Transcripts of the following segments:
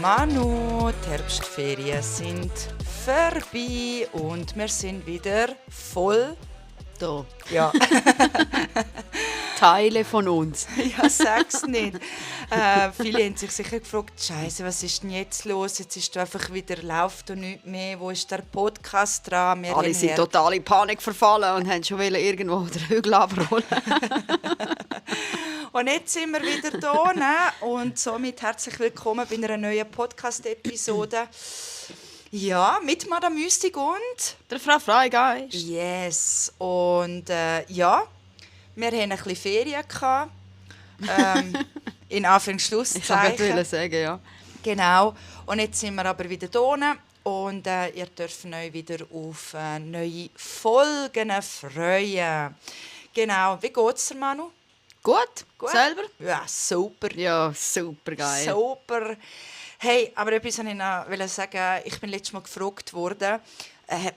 Manu, die Herbstferien sind vorbei und wir sind wieder voll da. Ja. Teile von uns. Ja, sag's nicht. Viele haben sich sicher gefragt, Scheiße, was ist denn jetzt los? Jetzt ist einfach wieder, läuft da nichts mehr. Wo ist der Podcast dran? Wir Alle sind total in Panik verfallen und haben schon irgendwo den Hügel abrollen. Und jetzt sind wir wieder da, ne? Und somit herzlich willkommen bei einer neuen Podcast-Episode. Ja, mit Madame Mystik und Der Frau Freigeist. Yes. Und ja, wir hatten ein bisschen Ferien gehabt. In Anführungs-Schlusszeichen. Ich wollte sagen, ja. Genau. Und jetzt sind wir aber wieder hier und ihr dürft euch wieder auf neue Folgen freuen. Genau. Wie geht's dir, Manu? Gut. Gut? Selber? Ja, super. Ja, super geil. Super. Hey, aber etwas wollte ich noch sagen. Ich bin letztes Mal gefragt worden,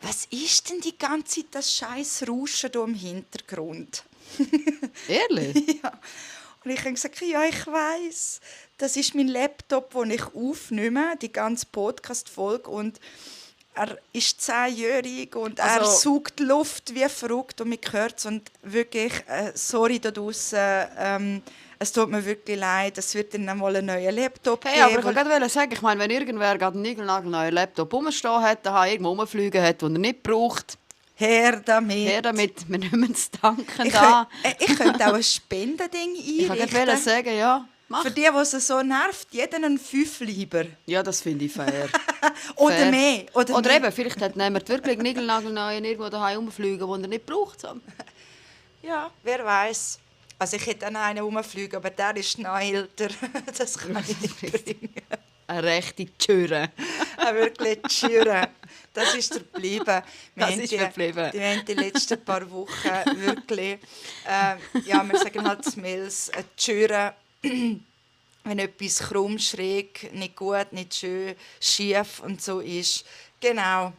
was ist denn die ganze Zeit das scheiß Rauschen hier im Hintergrund? Ehrlich? Ja. Und ich habe gesagt, ja, ich weiss, das ist mein Laptop, den ich aufnehme, die ganze Podcast-Folge. Und er ist 10-jährig und er saugt Luft wie verrückt und man hört es. Und wirklich, sorry da draussen, es tut mir wirklich leid, es wird dann mal einen neuen Laptop Hey, geben. aber ich wollte gerade sagen, ich meine, wenn irgendwer gerade einen niegelnagelneuen Laptop rumstehen hat, daheim irgendwo rumfliegen hat, den er nicht braucht, her damit. her damit, wir nehmen es danken Ich da. könnte auch ein Spendending Ich wollte einrichten. gerade sagen, ja, mach. Für die es so nervt, jeden einen 5 lieber. Ja, das finde ich fair. Oder Fair. mehr. Oder mehr. eben, vielleicht hat jemand wirklich niegelnagelneuen irgendwo daheim rumfliegen, den er nicht braucht. So. Ja, wer weiß. Also ich hätte an einen rumfliegen, aber der ist noch älter. Das kann ich nicht bringen. Eine rechte Tschüre. Wirklich Schüre. Das ist geblieben. Das ist geblieben. Wir haben die letzten paar Wochen wirklich, ja, wir sagen halt Smells, Schüre. Wenn etwas krumm, schräg, nicht gut, nicht schön, schief und so ist. Genau.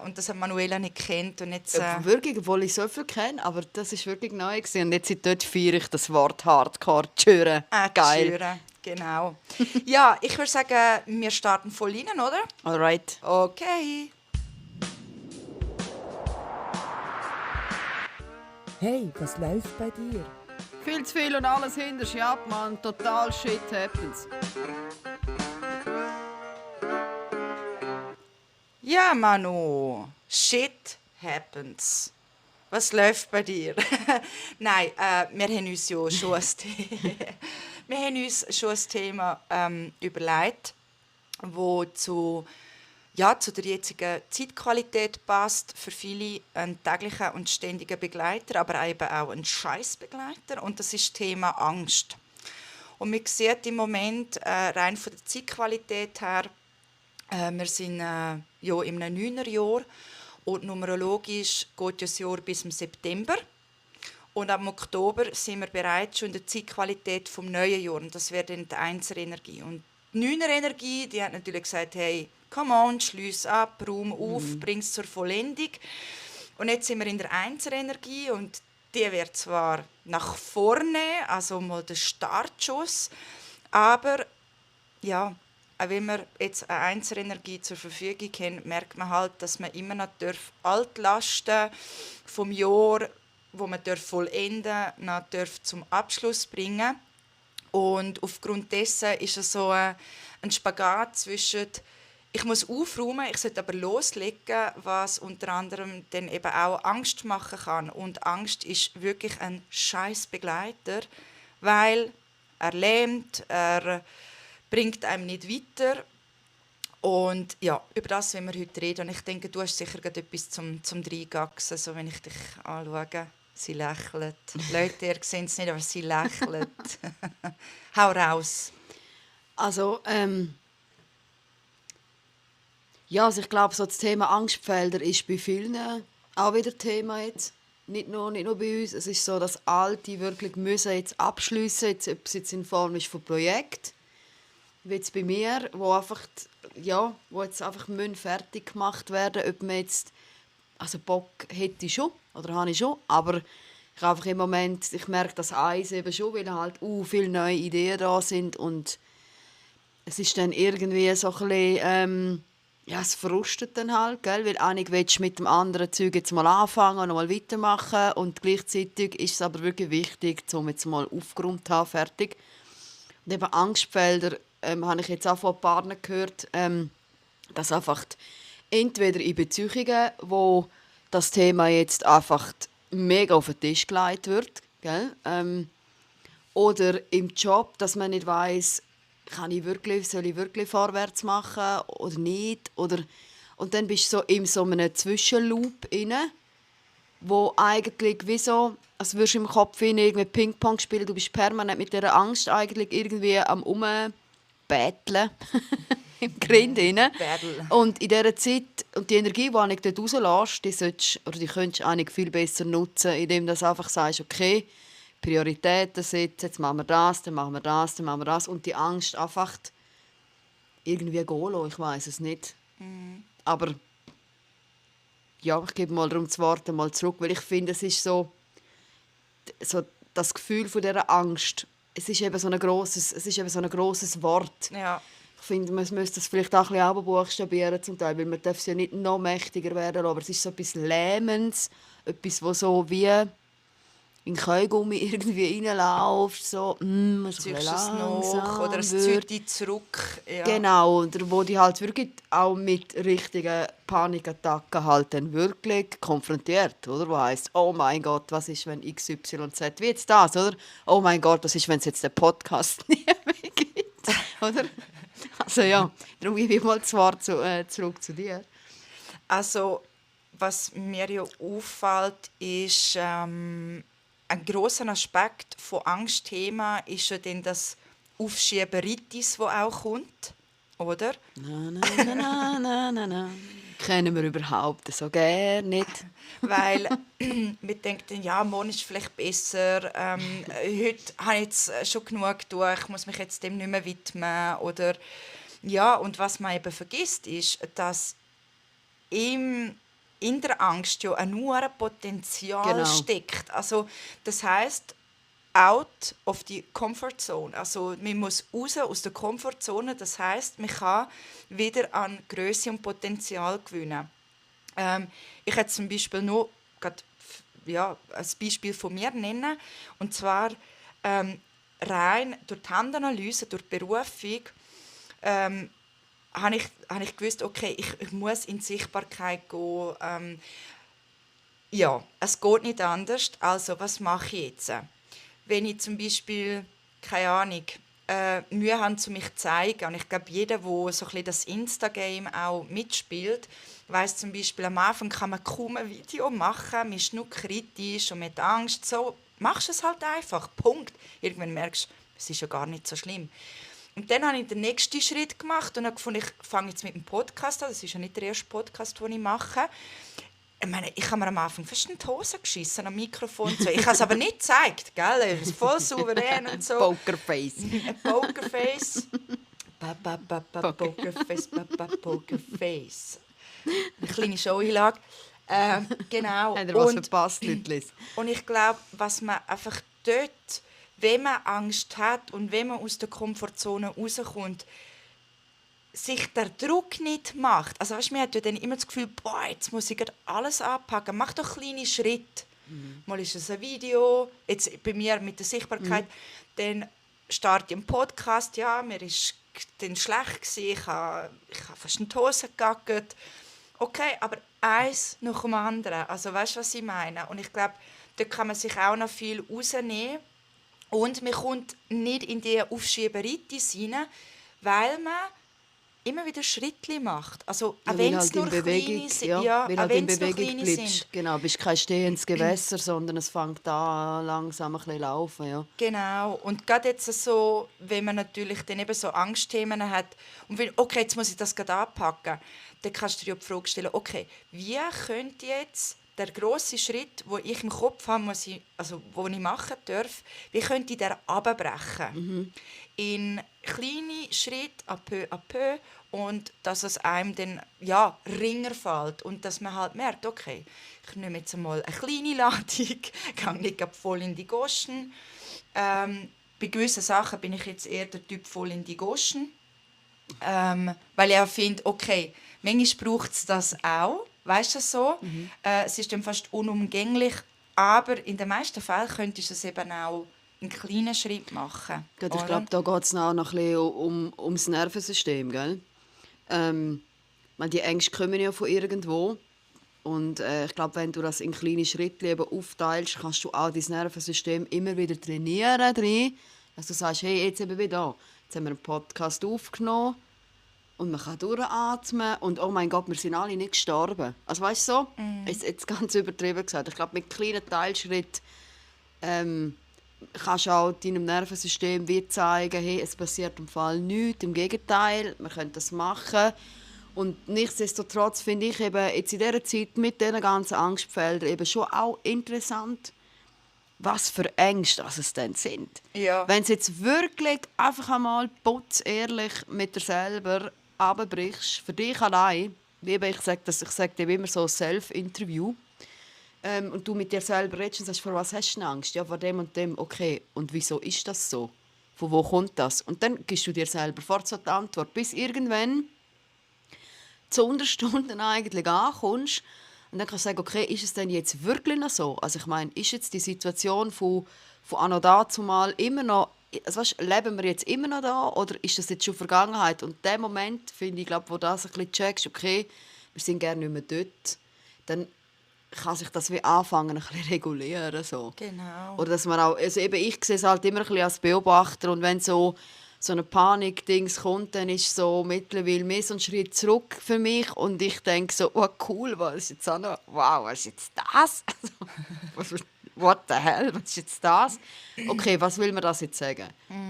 Und das hat Manuela nicht gekannt. Und jetzt, Wirklich, obwohl ich so viel kenne, aber das war wirklich neu. Und jetzt dort feiere ich das Wort Hardcore, Tschüre. Geil. Schüre. Genau. Ja, ich würde sagen, wir starten voll rein, oder? Alright. Okay. Hey, was läuft bei dir? Viel zu viel und alles hinterst ab, Mann. Total shit happens. Ja, Manu. Shit happens. Was läuft bei dir? Nein, wir haben uns ja schon ein Thema überlegt, das zu der jetzigen Zeitqualität passt. Für viele ein täglicher und ständiger Begleiter, aber eben auch ein Scheißbegleiter. Und das ist das Thema Angst. Und man sieht im Moment, rein von der Zeitqualität her, wir sind ja in einem 9er Jahr und numerologisch geht das Jahr bis im September. Und ab Oktober sind wir bereits schon in der Zeitqualität vom neuen Jahr. Und das wäre dann die 1er-Energie. Und die 9er-Energie, die hat natürlich gesagt, hey, come on, schließ ab, Raum auf, bring es zur Vollendung. Und jetzt sind wir in der 1er-Energie und die wird zwar nach vorne, also mal der Startschuss, aber ja, auch wenn wir jetzt eine 1er-Energie zur Verfügung haben, merkt man halt, dass man immer noch Altlasten vom Jahr, wo man vollenden noch zum Abschluss bringen. Und aufgrund dessen ist es so ein Spagat zwischen ich muss aufräumen, ich sollte aber loslegen, was unter anderem dann eben auch Angst machen kann. Und Angst ist wirklich ein scheiß Begleiter, weil er lähmt, er bringt einem nicht weiter. Und ja, über das wollen wir heute reden. Und ich denke, du hast sicher gerade etwas zum Reingaxen, so wenn ich dich anschaue. Sie lächelt. Leute, ihr seht es nicht, aber sie lächelt. Hau raus. Also, ja, also ich glaube, so das Thema Angstfelder ist bei vielen auch wieder Thema jetzt. Nicht nur bei uns. Es ist so, dass Alte wirklich müssen jetzt abschliessen, ob es jetzt in Form ist von Projekt, wie jetzt bei mir, wo jetzt einfach fertig gemacht werden, ob man jetzt, also Bock hätte ich schon, oder habe ich schon, aber ich einfach im Moment, ich merke das eins eben schon, weil halt viele neue Ideen da sind und es ist dann irgendwie so ein bisschen, ja, es frustet dann halt, gell? Weil eigentlich willst du mit dem anderen Zeug jetzt mal anfangen und noch mal weitermachen und gleichzeitig ist es aber wirklich wichtig, um jetzt mal aufgeräumt zu haben, fertig. Und eben Angstfelder habe ich jetzt auch von Partnern gehört, dass einfach entweder in Beziehungen, wo das Thema jetzt einfach mega auf den Tisch gelegt wird, gell? Oder im Job, dass man nicht weiss, soll ich wirklich vorwärts machen oder nicht? Und dann bist du so in so einem Zwischenloop inne, wo eigentlich wie so, als würdest du im Kopf irgendwie Ping-Pong spielen, du bist permanent mit dieser Angst eigentlich irgendwie am Rumbetteln im Grind inne. Battle. Und in dieser Zeit, und die Energie, die du dort rauslässt, die könntest du eigentlich viel besser nutzen, indem du einfach sagst, okay, Prioritäten setzen, jetzt machen wir das, dann machen wir das, dann machen wir das. Und die Angst einfach irgendwie gehen lassen, ich weiss es nicht. Aber ja, ich gebe mal darum das Wort mal zurück, weil ich finde, es ist so das Gefühl von dieser Angst. Es ist eben so ein grosses Wort. Ja. Ich finde, man müsste es vielleicht auch ein bisschen buchstabieren zum Teil, weil man darf es ja nicht noch mächtiger werden lassen, aber es ist so etwas Lähmendes, etwas, wo so wie in Kaugummi irgendwie reinläuft, so, Ziehst du es nach oder es zieht dich zurück. Ja. Genau, oder wo die halt wirklich auch mit richtigen Panikattacken halt dann wirklich konfrontiert, oder? Wo heisst, oh mein Gott, was ist, wenn XYZ, wie jetzt das, oder? Oh mein Gott, was ist, wenn es jetzt den Podcast nie mehr gibt, oder? Also ja, darum gebe ich mal das Wort zurück zu dir. Also, was mir ja auffällt, ist, ein grosser Aspekt von Angstthema ist ja dann das Aufschieberitis, das auch kommt, oder? Na, na, na, na, na, na, na. Kennen wir überhaupt so gerne nicht. Weil wir denken, ja, morgen ist vielleicht besser, heute habe ich jetzt schon genug getan, ich muss mich jetzt dem nicht mehr widmen. Oder, ja, und was man eben vergisst, ist, dass in der Angst ja ein hohes Potenzial steckt. Also, das heisst, out of the comfort zone. Also, man muss raus aus der Komfortzone. Das heisst, man kann wieder an Größe und Potenzial gewinnen. Ich hätte zum Beispiel nur ein Beispiel von mir nennen. Und zwar rein durch die Handanalyse, durch die Berufung, habe ich gewusst, okay, ich muss in die Sichtbarkeit gehen. Ja, es geht nicht anders. Also, was mache ich jetzt? Wenn ich zum Beispiel, keine Ahnung, Mühe habe, mich zu zeigen, und ich glaube, jeder, der so ein bisschen das Insta-Game auch mitspielt, weiss zum Beispiel, am Anfang kann man kaum ein Video machen, man ist nur kritisch und mit Angst. So, machst du es halt einfach, Punkt. Irgendwann merkst du, es ist ja gar nicht so schlimm. Und dann habe ich den nächsten Schritt gemacht und habe gefunden, ich fange jetzt mit dem Podcast an. Das ist ja nicht der erste Podcast, den ich mache. Ich habe mir am Anfang fast in die Hose geschissen am Mikrofon. So. Ich habe es aber nicht gezeigt, gell? Es ist voll souverän und so. Pokerface. Pokerface. Pokerface, Pokerface. Eine kleine Showeinlage. Genau. Hat er was verpasst, Leute? Und ich glaube, was man einfach dort, wenn man Angst hat und wenn man aus der Komfortzone rauskommt, sich der Druck nicht macht. Also weißt, man hat ja dann immer das Gefühl, boah, jetzt muss ich alles anpacken. Mach doch kleine Schritte. Mal ist es ein Video, jetzt bei mir mit der Sichtbarkeit, dann starte ich einen Podcast, ja, mir war dann schlecht gewesen, ich habe fast in die Hose gegackert. Okay, aber eins nach dem anderen. Also weißt du, was ich meine? Und ich glaube, da kann man sich auch noch viel rausnehmen. Und man kommt nicht in die Aufschieberitis rein, weil man immer wieder Schritte macht. Also, Ja, auch wenn weil es halt nur in Bewegung, kleine sind. ja, Ja, weil auch halt in wenn es nur Bewegung kleine bleibst. sind. Genau, bist kein stehendes Gewässer, sondern es fängt an langsam ein bisschen laufen, ja. Genau. Und gerade jetzt so, wenn man natürlich dann eben so Angstthemen hat und will, okay, jetzt muss ich das gerade anpacken, dann kannst du dir die Frage stellen, okay, wie könnte jetzt der grosse Schritt, den ich im Kopf habe, den ich machen darf, wie könnte ich den abbrechen? In kleine Schritte, à peu, und dass es einem dann ringer fällt und dass man halt merkt, okay, ich nehme jetzt einmal eine kleine Ladung, gehe nicht voll in die Goschen. Bei gewissen Sachen bin ich jetzt eher der Typ voll in die Goschen. Weil ich auch finde, okay, manchmal braucht es das auch, weißt du so? Es ist dann fast unumgänglich, aber in den meisten Fällen könntest du es eben auch in kleinen Schritten machen. Gut, ich oder? glaube, da geht es noch ein bisschen ums Nervensystem, gell? Weil die Ängste kommen ja von irgendwo. Und ich glaube, wenn du das in kleine Schritte eben aufteilst, kannst du auch dein Nervensystem immer wieder trainieren drin, dass du sagst, hey, jetzt eben wieder, jetzt haben wir einen Podcast aufgenommen und man kann durchatmen und oh mein Gott, wir sind alle nicht gestorben. Also weißt du so, jetzt ganz übertrieben gesagt. Ich glaube, mit kleinen Teilschritten kannst du auch deinem Nervensystem wie zeigen, hey, es passiert im Fall nichts, im Gegenteil, wir können das machen. Und nichtsdestotrotz finde ich eben jetzt in dieser Zeit mit diesen ganzen Angstfeldern eben schon auch interessant, was für Ängste es denn sind. Ja. Wenn du jetzt wirklich einfach einmal putzehrlich mit dir selber runterbrichst, für dich allein, ich sage dir immer so ein Self-Interview, und du mit dir selber redest und sagst, vor was hast du denn Angst? Ja, vor dem und dem. Okay, und wieso ist das so? Von wo kommt das? Und dann gibst du dir selber sofort die Antwort, bis irgendwann zu Unterstunden eigentlich ankommst und dann kannst du sagen, okay, ist es denn jetzt wirklich noch so? Also ich meine, ist jetzt die Situation von anno dazumal immer noch, also weißt, leben wir jetzt immer noch da oder ist das jetzt schon Vergangenheit? Und in dem Moment, finde ich, wo du das ein bisschen checkst, okay, wir sind gerne nicht mehr dort, dann kann sich das wie anfangen, ein bisschen regulieren. So. Genau. Oder dass man auch, also eben ich sehe es halt immer ein bisschen als Beobachter und wenn so eine Panik-Dings kommt, dann ist so mittlerweile mehr so ein Schritt zurück für mich und ich denke so, oh cool, was ist jetzt auch noch, wow, was ist jetzt das? What the hell, was ist jetzt das? Okay, was will mir das jetzt sagen?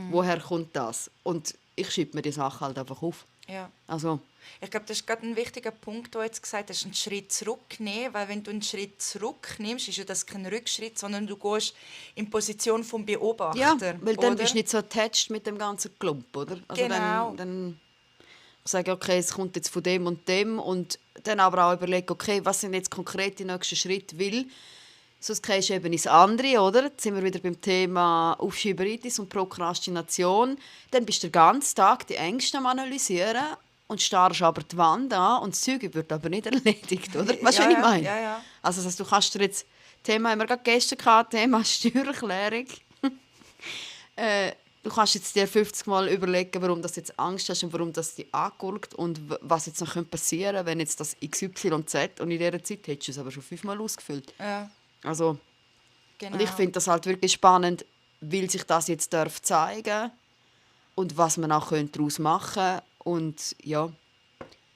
Woher kommt das? Und ich schiebe mir die Sache halt einfach auf. Ja. Also, Ich glaube, das ist gerade ein wichtiger Punkt, den du jetzt gesagt hast, einen Schritt zurücknehmen, weil wenn du einen Schritt zurücknimmst, ist ja das kein Rückschritt, sondern du gehst in Position vom Beobachter. ja, weil dann oder? bist du nicht so attached mit dem ganzen Klump, oder? Also Genau. Dann sage ich, okay, es kommt jetzt von dem und dann aber auch überlegen, okay, was sind jetzt konkret die nächsten Schritte, weil sonst gehst du eben ins andere, oder? Jetzt sind wir wieder beim Thema Aufschieberitis und Prokrastination. Dann bist du den ganzen Tag die Ängste am Analysieren und starrst aber die Wand an und das Zeug wird aber nicht erledigt, oder? Weißt du, was ich meine? Ja. Also du kannst dir jetzt, Thema haben wir gerade gestern gehabt, Thema Steuererklärung. Du kannst jetzt dir 50 Mal überlegen, warum du jetzt Angst hast und warum das dich anguckt und was jetzt noch passieren könnte, wenn jetzt das XYZ und in dieser Zeit hättest du es aber schon 5-mal ausgefüllt. Ja, Also, genau. und ich finde das halt wirklich spannend, weil sich das jetzt zeigen darf und was man auch daraus machen könnte. Und ja,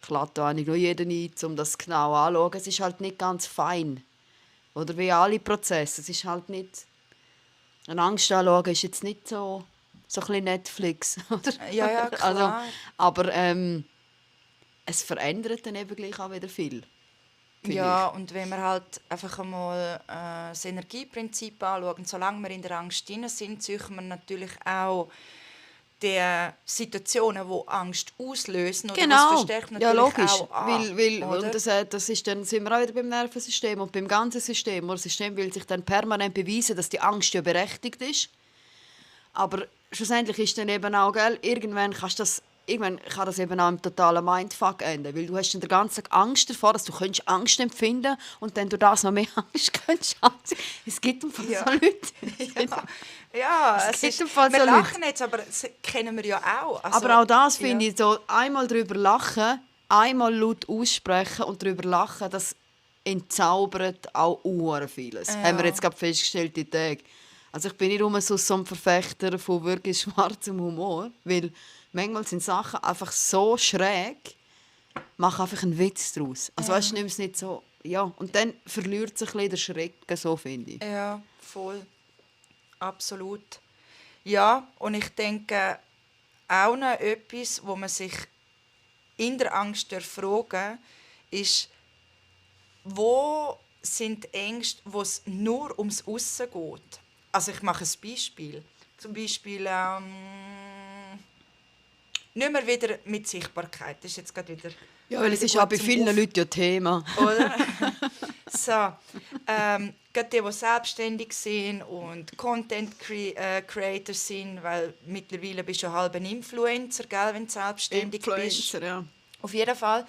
ich lade da eigentlich nur jeden ein, um das genau anzuschauen. Es ist halt nicht ganz fein. Oder wie alle Prozesse. Es ist halt nicht... Eine Angst anschauen ist jetzt nicht so ein bisschen Netflix. Oder? Ja, klar. Also, aber es verändert dann eben gleich auch wieder viel. Ja, und wenn wir halt einfach einmal das Energieprinzip anschauen, solange wir in der Angst drin sind, suchen wir natürlich auch die Situationen, die Angst auslösen oder Genau, das verstärkt natürlich ja logisch, auch an. weil oder? und das ist dann sind wir auch wieder beim Nervensystem und beim ganzen System. Das System will sich dann permanent beweisen, dass die Angst ja berechtigt ist. Aber schlussendlich ist dann eben auch, gell, irgendwann kann das eben auch im totalen Mindfuck enden, weil du hast dann den ganzen Tag Angst davor, dass du Angst empfinden und dann durch das noch mehr Angst könntest haben. Es gibt so Leute. Ja, Es gibt im Fall wir so lachen jetzt, aber das kennen wir ja auch. Also, Aber auch das finde ich so, einmal darüber lachen, einmal laut aussprechen und darüber lachen, das entzaubert auch vieles. Ja. Haben wir jetzt gerade festgestellt, die Tage. Also ich bin nicht immer so ein Verfechter von wirklich schwarzem Humor, weil manchmal sind Sachen einfach so schräg, mach einfach einen Witz daraus. Also weißt du, nimm es nicht so, ja. Und dann verliert sich ein bisschen der Schrecken, so finde ich. Ja, voll. Absolut. Ja, und ich denke auch noch etwas, wo man sich in der Angst fragen ist, wo sind die Ängste, wo es nur ums Aussen geht. Also ich mache ein Beispiel. Zum Beispiel nicht mehr wieder mit Sichtbarkeit. Das ist jetzt gerade wieder... Ja, weil es ist auch bei vielen Leuten ja Thema. Oder? So. gerade die selbstständig sind und Content Creator sind, weil mittlerweile bist du ja halb ein Influencer, gell, wenn du selbstständig bist. Influencer, ja. Auf jeden Fall.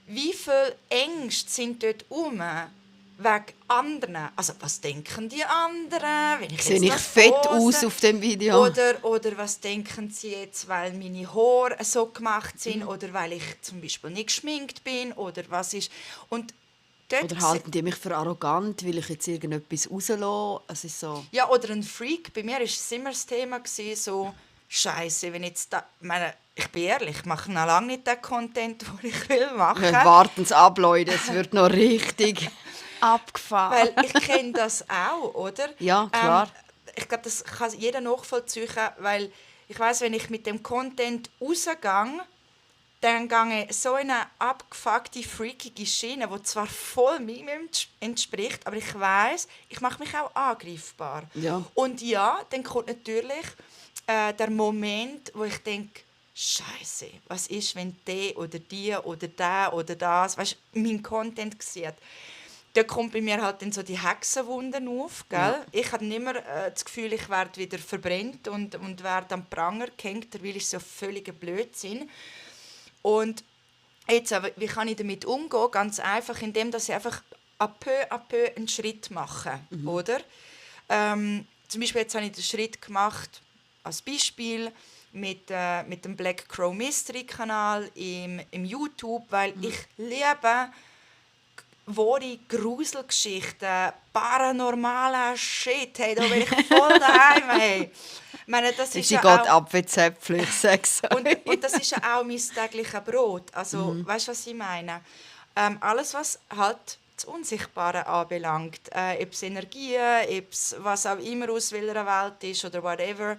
Wie viele Ängste sind dort wegen anderen? Also, was denken die anderen, wenn ich Sehe jetzt ich das fett pose? aus auf dem Video? Oder was denken sie jetzt, weil meine Haare so gemacht sind oder weil ich zum Beispiel nicht geschminkt bin oder was ist. Und dort Oder halten die mich für arrogant, weil ich jetzt irgendetwas rauslasse? Es ist so... ja, oder ein Freak. Bei mir war es immer das Thema, so Scheiße, wenn jetzt ich bin ehrlich, ich mache noch lange nicht den Content, den ich will machen. Warten Sie ab, Leute, es wird noch richtig abgefahren. Weil ich kenne das auch, oder? Ja, klar. Ich glaube, das kann jeder nachvollziehen, weil ich weiß, wenn ich mit dem Content rausgehe, dann gehe ich so in eine abgefuckte, freakige Schiene, die zwar voll mir entspricht, aber ich weiß, ich mache mich auch angreifbar. Ja. Und ja, dann kommt natürlich der Moment, wo ich denke, Scheiße, was ist, wenn der oder die oder der oder das, weißt, mein Content sieht. Da kommt bei mir halt dann so die Hexenwunden auf, gell? Ja. Ich habe nicht mehr das Gefühl, ich werde wieder verbrennt und werde am Pranger gehängt, weil ich so völliger Blödsinn. Und jetzt, wie kann ich damit umgehen? Ganz einfach, indem ich einfach à peu einen Schritt mache, oder? Zum Beispiel jetzt habe ich den Schritt gemacht, als Beispiel, mit dem Black Crow Mystery Kanal im YouTube, weil ich liebe wahre Gruselgeschichten, paranormale Shit, hey, da bin ich voll daheim, hey. Ich meine, das ist ja Gott ab wie Zäpfchen, ich sag's euch. und das ist ja auch mein tägliches Brot. Also, weißt du, was ich meine? Alles, was halt das Unsichtbare anbelangt, ob es Energien, ob es was auch immer aus welcher Welt ist oder whatever.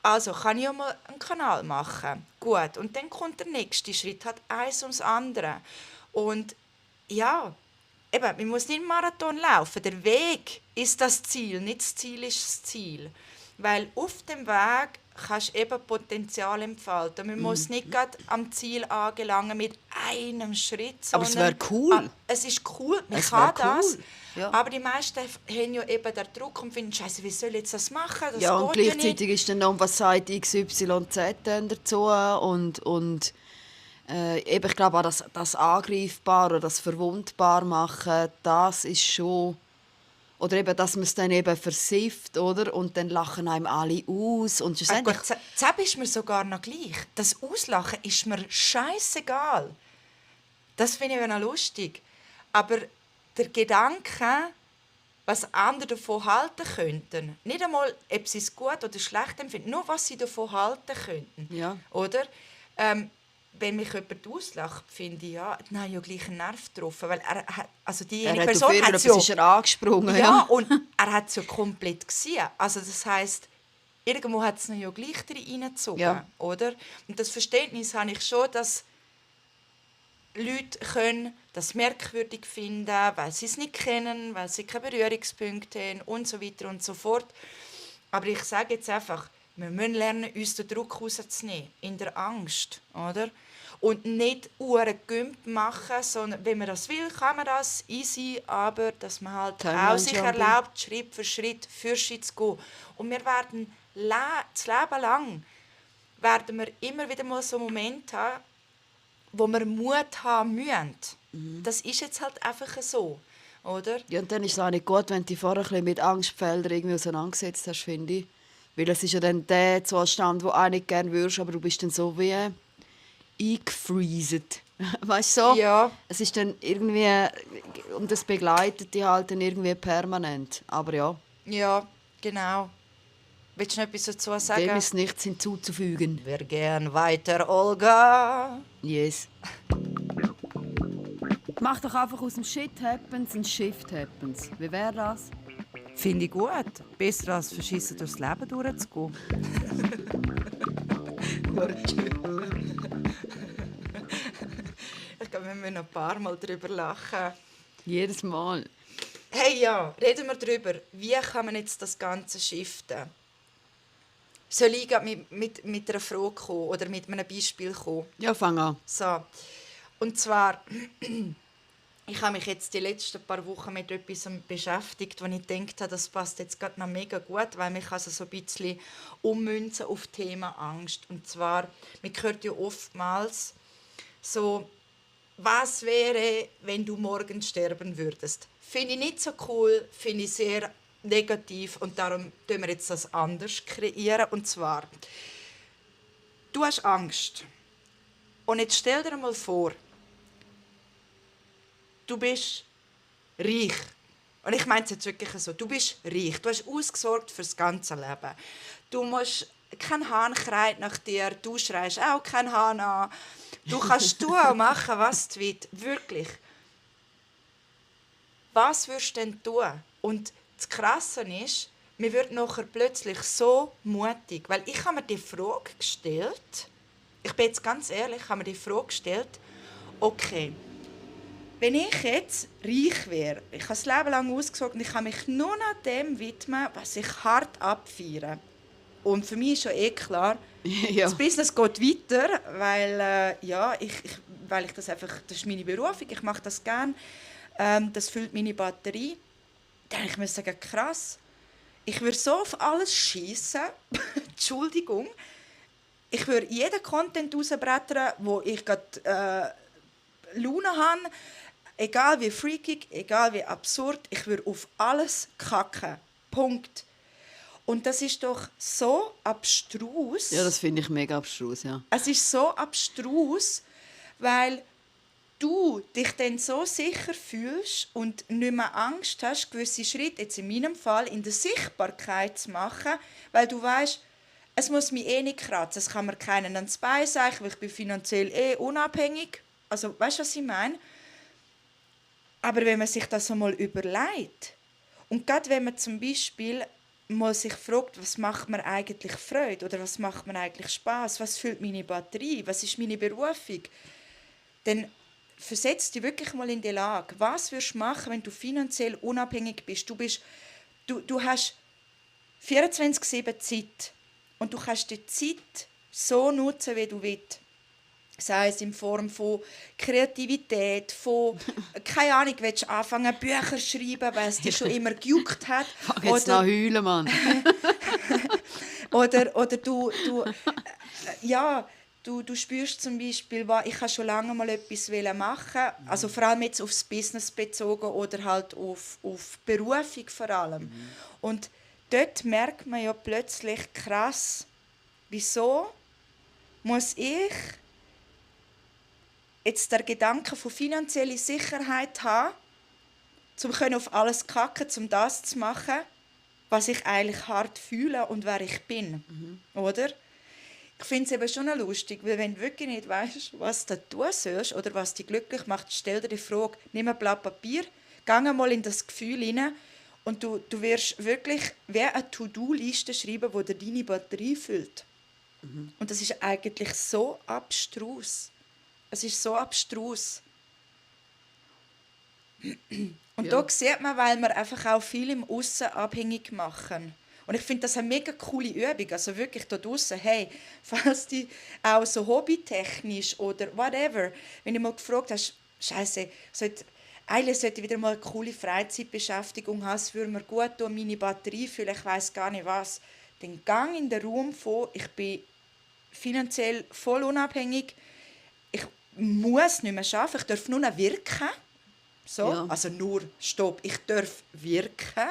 Also kann ich ja mal einen Kanal machen. Gut, und dann kommt der nächste Schritt, hat eins ums andere. Und ja, eben, man muss nicht einen Marathon laufen. Der Weg ist das Ziel, nicht das Ziel ist das Ziel. Weil auf dem Weg kannst du eben Potenzial entfalten. Man muss nicht gerade am Ziel angelangen mit einem Schritt. Aber es wäre cool. Es ist cool, man Es kann wär cool. das. Ja. Aber die meisten haben ja eben den Druck und finden, Scheiße, wie soll ich jetzt das machen? Das ja, und geht gleichzeitig ja nicht. ist dann noch, was sagt XYZ dann dazu und eben, ich glaube auch, das Angreifbar oder das Verwundbar machen, das ist schon... Oder eben, dass man es dann eben versifft, oder? Und dann lachen einem alle aus. Und schlussendlich... Das ist mir sogar noch gleich. Das Auslachen ist mir scheissegal. Das finde ich noch lustig. Aber der Gedanke, was andere davon halten könnten, nicht einmal, ob sie es gut oder schlecht empfinden, nur was sie davon halten könnten. Ja. Oder? Wenn mich jemand auslacht, finde ich, ja, dann habe ich ja gleich einen Nerv getroffen. Weil diejenige Person hat es ist er angesprungen. ja, und er hat es ja komplett gesehen. Also das heisst, irgendwo hat es ihn ja gleich reingezogen. Ja. Oder? Und das Verständnis habe ich schon, dass Leute können das merkwürdig finden, weil sie es nicht kennen, weil sie keine Berührungspunkte haben und so weiter und so fort. Aber ich sage jetzt einfach, wir müssen lernen, uns den Druck rauszunehmen, in der Angst, oder? Und nicht Gümp machen, sondern wenn man das will, kann man das easy, aber dass man halt auch sich erlaubt, Schritt für Schritt zu gehen. Und wir werden das Leben lang werden wir immer wieder mal so Momente haben, wo wir Mut haben müssen. Das ist jetzt halt einfach so, oder? Ja, und dann ist es auch nicht gut, wenn du dich vorher ein bisschen mit Angstfeldern irgendwie auseinandergesetzt hast, finde ich. Weil es ist ja dann der Zustand, den du auch nicht gerne würdest, aber du bist dann so wie eingefreezet. Weißt du so? Ja. Es ist dann irgendwie, und das begleitet dich halt dann irgendwie permanent. Aber ja. Ja, genau. Willst du noch etwas dazu sagen? Dem ist nichts hinzuzufügen. Wir gehen weiter, Olga. Yes. Mach doch einfach aus dem Shit Happens ein Shift Happens. Wie wäre das? Finde ich gut. Besser als verschissen durchs Leben durchzugehen. Ich glaube, wir müssen noch ein paar Mal darüber lachen. Jedes Mal. Hey, ja, reden wir darüber. Wie kann man jetzt das Ganze shiften? Soll ich mit einer Frage kommen oder mit einem Beispiel kommen? Ja, fang an. So. Und zwar, ich habe mich jetzt die letzten paar Wochen mit etwas beschäftigt, wo ich gedacht habe, das passt jetzt gerade noch mega gut, weil mich also so ein bisschen ummünzen auf das Thema Angst. Und zwar, man hört ja oftmals so, was wäre, wenn du morgen sterben würdest? Finde ich nicht so cool, finde ich sehr negativ und darum kreieren wir jetzt das anders kreieren. Und zwar, du hast Angst. Und jetzt stell dir mal vor, du bist reich. Und ich meine es jetzt wirklich so. Du bist reich. Du hast ausgesorgt für das ganze Leben. Du musst, kein Hahn schreit nach dir. Du schreist auch kein Hahn an. Du kannst tun und machen, was du willst. Wirklich. Was würdest du denn tun? Und das Krasse ist, mir wird nachher plötzlich so mutig. Weil ich habe mir die Frage gestellt, ich bin jetzt ganz ehrlich, ich habe mir die Frage gestellt, okay, wenn ich jetzt reich wäre, ich habe das Leben lang ausgesorgt und ich kann mich nur noch dem widmen, was ich hart abfeiere. Und für mich ist schon klar, Ja. das Business geht weiter, weil, weil ich das einfach, das ist meine Berufung, ich mache das gerne, das füllt meine Batterie. Dann ich muss sagen, krass, ich würde so auf alles schiessen, Entschuldigung, ich würde jeden Content rausbrettern, wo ich gerade Laune habe, egal wie freakig, egal wie absurd, ich würde auf alles kacken. Punkt. Und das ist doch so abstrus. Ja, das finde ich mega abstrus, ja. Es ist so abstrus, weil du dich dann so sicher fühlst und nicht mehr Angst hast, gewisse Schritte, jetzt in meinem Fall, in der Sichtbarkeit zu machen, weil du weißt, es muss mich nicht kratzen, es kann mir keinen ans Bein sagen, weil ich bin finanziell unabhängig. Also, weißt du, was ich meine? Aber wenn man sich das einmal überlegt, und gerade wenn man zum Beispiel mal sich fragt, was macht mir eigentlich Freude oder was macht mir eigentlich Spaß, was füllt meine Batterie, was ist meine Berufung, dann versetzt dich wirklich mal in die Lage. Was würdest du machen, wenn du finanziell unabhängig bist? Du hast 24/7 Zeit und du kannst die Zeit so nutzen, wie du willst. Sei es in Form von Kreativität, von, keine Ahnung, willst du anfangen, Bücher zu schreiben, weil es dich schon immer gejuckt hat. Fang jetzt an heulen, Mann. Oder du spürst zum Beispiel, ich habe schon lange mal etwas machen, also vor allem jetzt aufs Business bezogen oder halt auf Berufung vor allem. Und dort merkt man ja plötzlich, krass, wieso muss ich jetzt der Gedanke von finanzieller Sicherheit haben, um auf alles kacken, um das zu machen, was ich eigentlich hart fühle und wer ich bin. Oder? Ich finde es eben schon noch lustig, weil wenn du wirklich nicht weißt, was du tun sollst oder was dich glücklich macht, stell dir die Frage, nimm ein Blatt Papier, geh mal in das Gefühl hinein und du wirst wirklich wie eine To-Do-Liste schreiben, die dir deine Batterie füllt. Und das ist eigentlich so abstrus. Es ist so abstrus. Und Ja. da sieht man, weil wir einfach auch viel im Aussen abhängig machen. Und ich finde das eine mega coole Übung. Also wirklich da draussen, hey, falls die auch so hobbytechnisch oder whatever, wenn du mal gefragt hast, Scheiße, eigentlich sollte ich wieder mal eine coole Freizeitbeschäftigung haben, es würde mir gut tun, meine Batterie fühlen, ich weiss gar nicht was. Dann gang in den Raum von, ich bin finanziell voll unabhängig, ich muss nicht mehr arbeiten, ich darf nur noch wirken. So, Ja. also nur, stopp, ich darf wirken.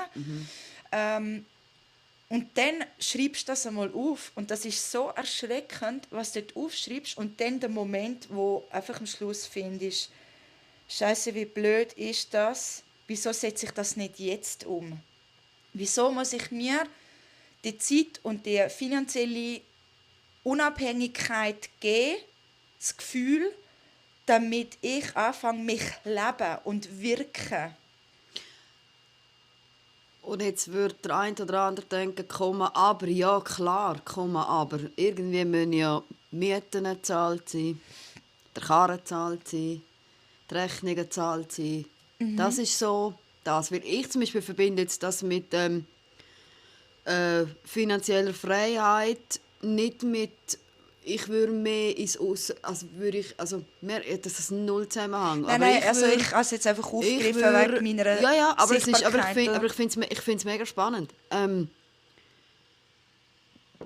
Und dann schreibst du das einmal auf. Und das ist so erschreckend, was du dort aufschreibst. Und dann der Moment, wo einfach am Schluss findest, Scheiße, wie blöd ist das? Wieso setze ich das nicht jetzt um? Wieso muss ich mir die Zeit und die finanzielle Unabhängigkeit geben, das Gefühl, damit ich anfange, mich leben und wirken? Und jetzt würde der eine oder andere denken, aber, ja klar, aber. Irgendwie müssen ja Mieten gezahlt sein, der Karren gezahlt sein, die Rechnungen gezahlt sein. Das ist so, das. Weil ich zum Beispiel verbinde jetzt das mit finanzieller Freiheit nicht mit Ich würde mehr ins mehr, das ist null Zusammenhang. Nein, ich habe es jetzt einfach aufgegriffen wegen meiner ja, aber Sichtbarkeit. ich finde es mega spannend.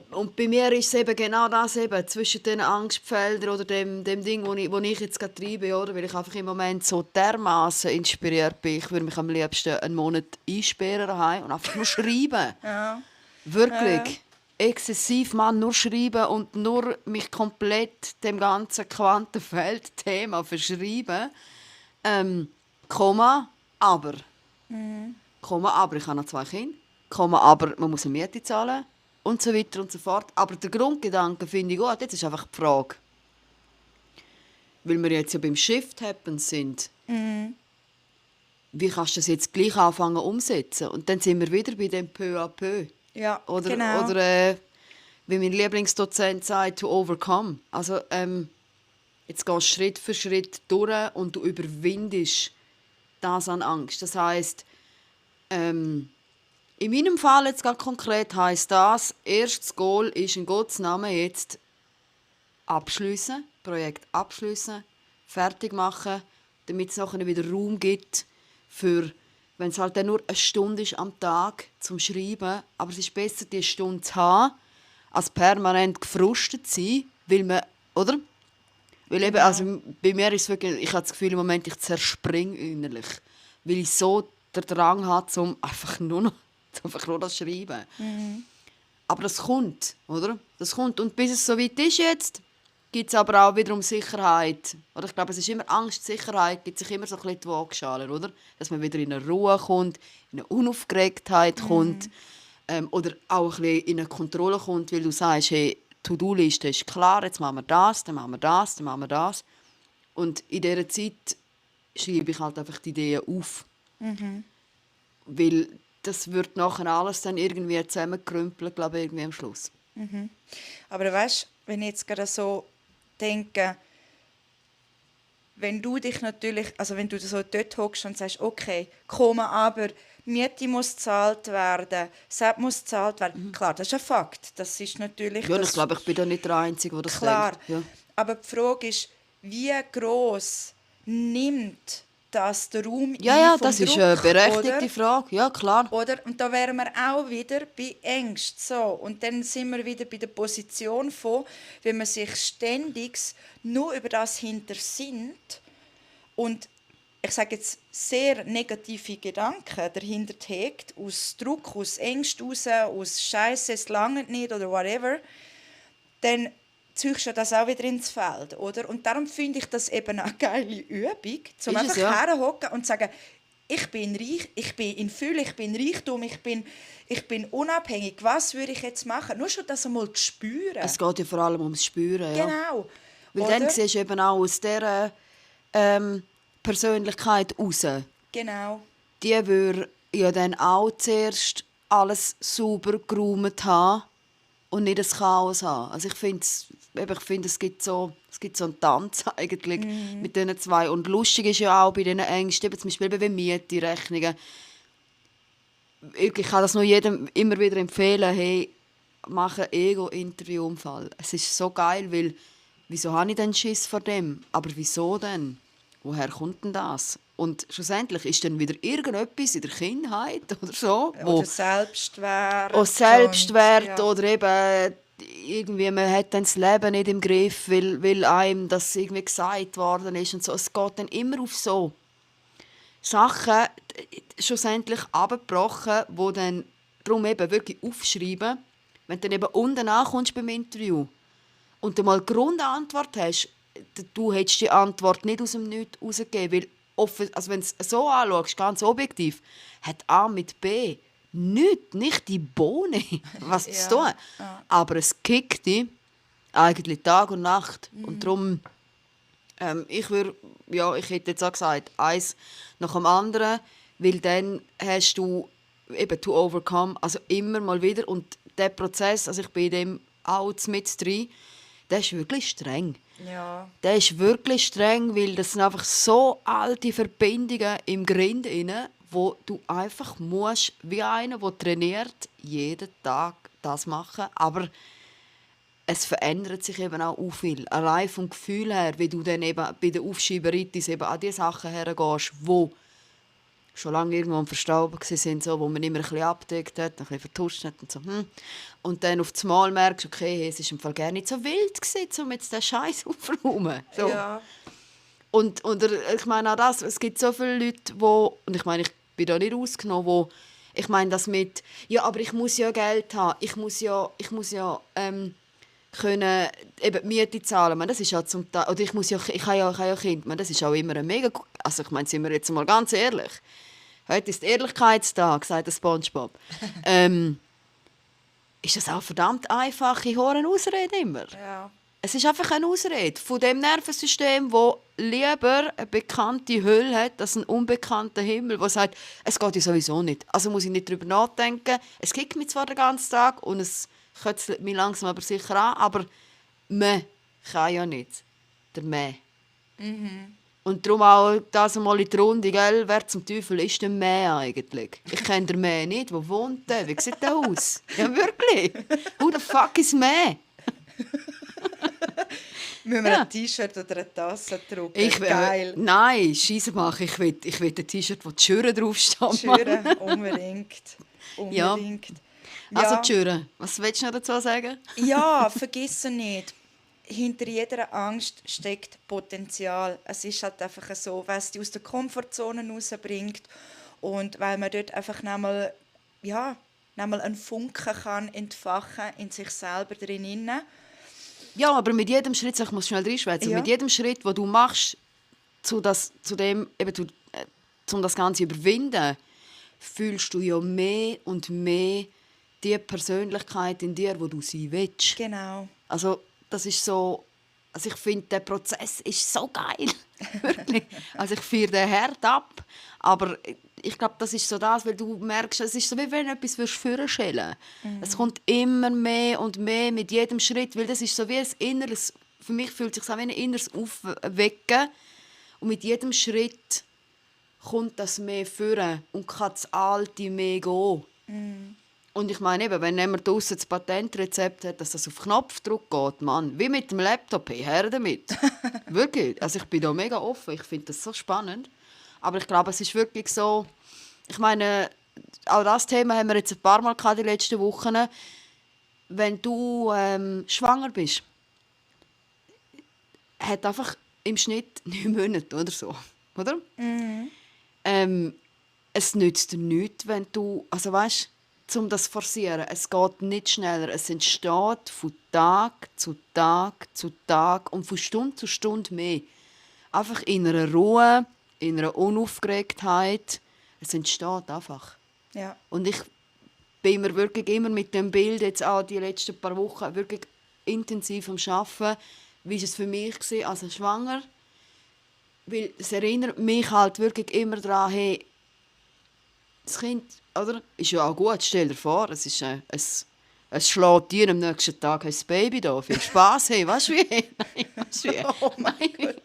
Und bei mir ist es eben genau das eben, zwischen den Angstfeldern oder dem Ding, wo ich jetzt gerade treibe, oder? Weil ich einfach im Moment so dermaßen inspiriert bin. Ich würde mich am liebsten einen Monat einsperren daheim und einfach nur schreiben. Ja. Wirklich. Exzessiv, Mann, nur schreiben und nur mich komplett dem ganzen Quantenfeld-Thema verschreiben. Komma, aber. Komma, aber ich habe noch 2 Kinder. Komma, aber man muss eine Miete zahlen. Und so weiter und so fort. Aber der Grundgedanke finde ich gut. Jetzt ist einfach die Frage. Weil wir jetzt ja beim Shift Happens sind. Wie kannst du das jetzt gleich anfangen umsetzen? Und dann sind wir wieder bei dem peu à peu. Ja, Oder, genau. oder wie mein Lieblingsdozent sagt, to overcome. Also jetzt gehst du Schritt für Schritt durch und du überwindest das an Angst. Das heisst, in meinem Fall jetzt ganz konkret heisst das, erstes Goal ist in Gottes Namen jetzt abschliessen, Projekt abschliessen, fertig machen, damit es nachher wieder Raum gibt für, wenn es halt dann nur eine Stunde ist am Tag zum Schreiben, aber es ist besser, diese Stunde zu haben, als permanent gefrustet zu sein, weil man, oder? Weil eben, also bei mir ist es wirklich, ich habe das Gefühl im Moment, ich zerspringe innerlich, weil ich so den Drang habe, um einfach nur das Schreiben. Aber das kommt, oder? Das kommt. Und bis es so weit ist jetzt, gibt es aber auch wiederum Sicherheit. Oder ich glaube, es ist immer Angst, Sicherheit, gibt sich immer so ein bisschen die Waagschale, oder? Dass man wieder in eine Ruhe kommt, in eine Unaufgeregtheit kommt. Oder auch ein bisschen in eine Kontrolle kommt, weil du sagst, hey, To-Do-Liste ist klar, jetzt machen wir das, dann machen wir das, dann machen wir das. Und in dieser Zeit schreibe ich halt einfach die Ideen auf. Weil das wird nachher alles dann irgendwie zusammenkrümpeln, glaube ich, irgendwie am Schluss. Aber weißt, wenn ich jetzt gerade so denke, wenn du dich natürlich, also wenn du so dort hockst und sagst, okay, Komma, aber Miete muss gezahlt werden, Sepp muss gezahlt werden. Klar, das ist ein Fakt. Das ist natürlich... Ja, das, ich glaube, ich bin da nicht der Einzige, der das klar. denkt. Ja. Aber die Frage ist, wie gross nimmt das den Raum Ja, vom das ist Druck, eine berechtigte oder? Frage. Ja, klar. Oder? Und da wären wir auch wieder bei Ängsten. So. Und dann sind wir wieder bei der Position von, wenn man sich ständig nur über das hintersinnt und ich sage jetzt sehr negative Gedanken dahinter hegt, aus Druck, aus Ängsten raus, aus Scheiße, es langt nicht oder whatever, dann ziehst du das auch wieder ins Feld, oder? Und darum finde ich das eben eine geile Übung, um einfach herzuhocken und zu sagen, ich bin reich, ich bin in Fülle, ich bin Reichtum, ich bin unabhängig. Was würde ich jetzt machen? Nur schon das einmal zu spüren. Es geht ja vor allem ums Spüren. Ja. Genau. Weil oder? dann siehst du eben auch aus dieser Persönlichkeit raus. Genau. Die würde ja dann auch zuerst alles sauber geräumt haben und nicht ein Chaos haben. Also ich finde, es gibt so einen Tanz eigentlich mit diesen zwei. Und lustig ist ja auch bei diesen Ängsten, eben zum Beispiel bei Miete-Rechnungen. Ich kann das nur jedem immer wieder empfehlen, hey, mach ein Ego-Interview-Unfall. Es ist so geil, weil wieso habe ich denn Schiss vor dem? Aber wieso denn? Woher kommt denn das? Und schlussendlich ist dann wieder irgendetwas in der Kindheit oder so. Oder Selbstwert. Selbstwert und, oder eben irgendwie, man hat dann das Leben nicht im Griff, weil einem das irgendwie gesagt worden ist und so. Es geht dann immer auf so Sachen schlussendlich abgebrochen, wo dann darum eben wirklich aufschreiben, wenn du dann eben unten ankommst beim Interview und du mal die Grundantwort hast, du hättest die Antwort nicht aus dem Nichts rausgegeben, weil also wenn du es so anschaust, ganz objektiv, hat A mit B nicht die Bohne was zu tun. Ja. Aber es kickt dich eigentlich Tag und Nacht. Und darum, ich hätte jetzt auch gesagt, eins nach dem anderen, weil dann hast du eben to overcome, also immer mal wieder. Und der Prozess, also ich bin in dem auch mit drin, der ist wirklich streng. Ja. Der ist wirklich streng, weil das sind einfach so alte Verbindungen im Grind inne, wo du einfach musst, wie einer, der trainiert, jeden Tag das machen. Aber es verändert sich eben auch viel. Allein vom Gefühl her, wie du dann eben bei der Aufschieberitis eben an die Sachen hergehst, wo schon lange irgendwo am Verstauben waren, so, wo man immer ein bisschen abgedeckt hat, ein bisschen vertuscht hat und so. Und dann auf einmal merkst du, okay, es war im Fall gar nicht so wild gewesen, um jetzt den Scheiß aufzuräumen. So. Ja. Und ich meine auch das, es gibt so viele Leute, und ich meine, ich bin da nicht ausgenommen, wo ich meine das mit, ja, aber ich muss ja Geld haben, ich muss ja können eben die Miete zahlen. Man, das ist ja zum Teil, oder ich habe ja Kinder. Man, das ist auch immer ein mega, also ich meine, sind wir jetzt mal ganz ehrlich. Heute ist Ehrlichkeitstag, sagt der SpongeBob. Ist das auch verdammt einfache Ausrede immer? Ja. Es ist einfach eine Ausrede von dem Nervensystem, das lieber eine bekannte Hölle hat als einen unbekannten Himmel, der sagt, es geht ja sowieso nicht. Also muss ich nicht darüber nachdenken. Es kickt mich zwar den ganzen Tag und es kötzelt mich langsam aber sicher an, aber man kann ja nicht. Der Mann. Und darum auch das einmal in die Runde, gell? Wer zum Teufel ist der Mann eigentlich? Ich kenne den Mann nicht. Wo wohnt der? Wie sieht der aus? Ja, wirklich? Who the fuck is Mann? Müssen wir Ja. ein T-Shirt oder eine Tasse drucken? Geil. Nein, Scheisse machen. Ich will ein T-Shirt, wo die Schüre draufsteht. Schüren, unbedingt. Ja. Unbedingt. Also die Schüre. Was willst du noch dazu sagen? Ja, vergiss nicht. Hinter jeder Angst steckt Potenzial. Es ist halt einfach so, weil es dich aus der Komfortzone rausbringt und weil man dort einfach nochmal einen Funken kann entfachen in sich selber drin. Ja, aber mit jedem Schritt, ich muss schnell reinschwätzen, Ja. mit jedem Schritt, den du machst, um das Ganze zu überwinden, fühlst du ja mehr und mehr die Persönlichkeit in dir, die du sein willst. Genau. Also, das ist so. Also ich finde, der Prozess ist so geil. Wirklich. Also ich feiere den hart ab. Aber ich glaube, das ist so das, weil du merkst, es ist so, wie wenn du etwas vorstellen willst. Es kommt immer mehr und mehr mit jedem Schritt, weil das ist so wie ein inneres, für mich fühlt es sich an wie ein inneres Aufwecken. Und mit jedem Schritt kommt das mehr vor und kann das Alte mehr gehen. Und ich meine eben, wenn jemand draussen das Patentrezept hat, dass das auf Knopfdruck geht, Mann, wie mit dem Laptop, hey, her damit. Wirklich. Also ich bin da mega offen, ich finde das so spannend. Aber ich glaube, es ist wirklich so, ich meine, auch das Thema haben wir jetzt ein paar Mal gehabt, die letzten Wochen. Wenn du schwanger bist, hat einfach im Schnitt 9 Monate oder so. Oder? Es nützt dir nichts, wenn du, also weißt, um das zu forcieren. Es geht nicht schneller. Es entsteht von Tag zu Tag zu Tag und von Stunde zu Stunde mehr. Einfach in einer Ruhe, in einer Unaufgeregtheit. Es entsteht einfach. Ja. Und ich bin mir wirklich immer mit dem Bild jetzt auch die letzten paar Wochen wirklich intensiv am Arbeiten. Wie war es für mich als schwanger? Weil es erinnert mich halt wirklich immer daran, hey, das Kind, oder? Ist ja auch gut, stell dir vor, es schlägt dir am nächsten Tag ein Baby da. Viel Spass, hey, weißt du wie? Nein, weißt du wie? Oh mein Gott.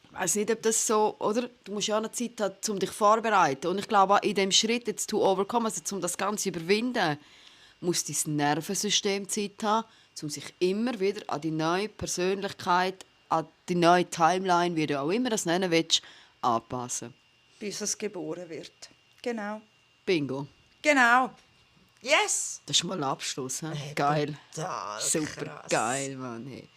Ich weiss nicht, ob das so, oder? Du musst ja auch noch Zeit haben, um dich vorzubereiten. Und ich glaube, auch in diesem Schritt jetzt to overcome, also um das Ganze zu überwinden, muss dein Nervensystem Zeit haben, um sich immer wieder an die neue Persönlichkeit, an die neue Timeline, wie du auch immer das nennen willst, anpassen. Bis es geboren wird. Genau. Bingo. Genau. Yes! Das ist mal ein Abschluss. He? Geil. Total Super krass. geil, Mann. Hey.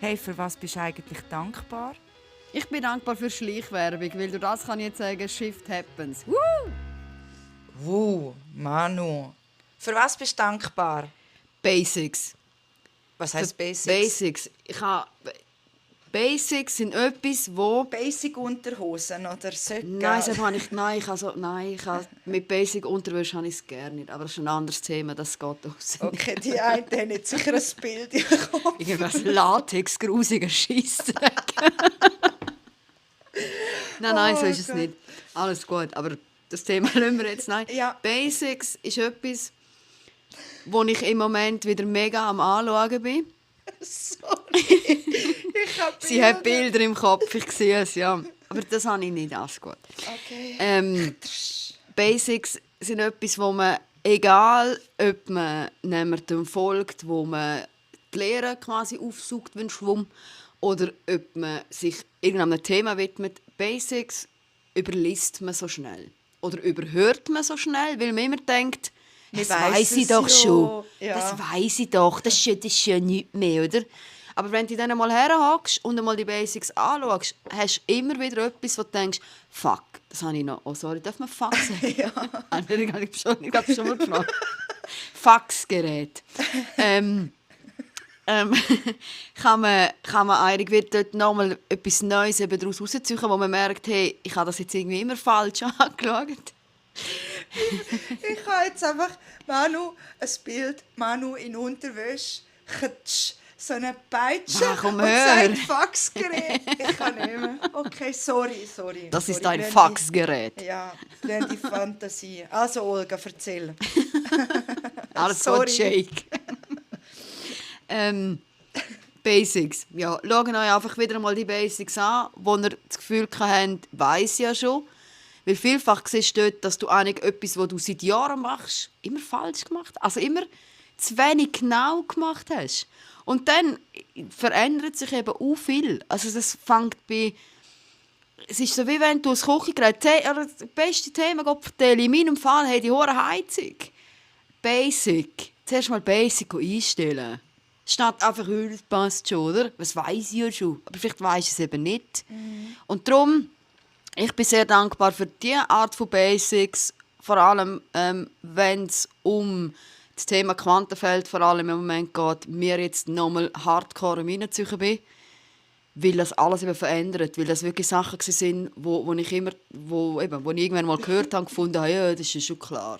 Hey, für was bist du eigentlich dankbar? Ich bin dankbar für Schleichwerbung, weil durch das kann ich jetzt sagen, Shift happens. Manu. Für was bist du dankbar? Basics. Was heisst Basics? Basics. Basics sind etwas, wo... Basic Unterhosen oder Söcke? Nein, das habe ich... Mit Basic Unterwäsche habe ich es gerne nicht. Aber das ist ein anderes Thema, das geht aus. Okay, die einen haben jetzt sicher ein Bild im Kopf. Irgendwas Latex, grusiger Scheissdreck. Nein, so ist es Gott. nicht. Alles gut, aber das Thema lassen wir jetzt. Nein. Ja. Basics ist etwas, wo ich im Moment wieder mega am Anschauen bin. Sorry. Ich habe Sie hat Bilder im Kopf, ich sehe es, ja. Aber das habe ich nicht, alles gut. Okay. Basics sind etwas, wo man, egal ob man jemandem folgt, wo man die Lehre quasi aufsucht wie ein Schwamm, oder ob man sich irgendeinem Thema widmet, Basics überliest man so schnell. Oder überhört man so schnell, weil man immer denkt, das weiss ich doch schon. Ja. Das weiss ich doch, das ist ja nichts mehr, oder? Aber wenn du dann mal herhockst und einmal die Basics anschaust, hast du immer wieder etwas, wo du denkst, fuck, das habe ich noch. Oh, sorry, darf man fuck sagen? Ja. Ich habe schon mal gefragt. Faxgerät. kann man eigentlich wird dort nochmal etwas Neues eben daraus rausziehen, wo man merkt, hey, ich habe das jetzt irgendwie immer falsch angeschaut. Ich habe jetzt einfach ein Bild, Manu in Unterwäsche, so eine Peitsche Komm, und hör. sagt Faxgerät. Ich kann nicht mehr. Okay, sorry. Das ist Sorry, ein Faxgerät. Ja, die Fantasie. Also Olga, erzähl. Alles Sorry. gut, Shake. Basics. Ja, schauen euch einfach wieder mal die Basics an, wo ihr das Gefühl habt, weiss ja schon. Weil vielfach siehst du dort, dass du eigentlich etwas, was du seit Jahren machst, immer falsch gemacht hast. Also immer zu wenig genau gemacht hast. Und dann verändert sich eben auch viel. Also das fängt bei... Es ist so, wie wenn du ein Küchengerät... Das beste Thema vertelle. In meinem Fall habe ich die hohe Heizung. Basic. Zuerst mal Basic einstellen. Statt einfach, das passt schon, oder? Das weiss ich ja schon. Aber vielleicht weiss ich es eben nicht. Und darum, ich bin sehr dankbar für diese Art von Basics. Vor allem, wenn es um das Thema Quantenfeld vor allem im Moment geht, mir jetzt nochmal hardcore reinzuziehen bin. Weil das alles eben verändert. Weil das wirklich Sachen waren, wo ich irgendwann mal gehört habe und gefunden habe, ja, das ist schon klar.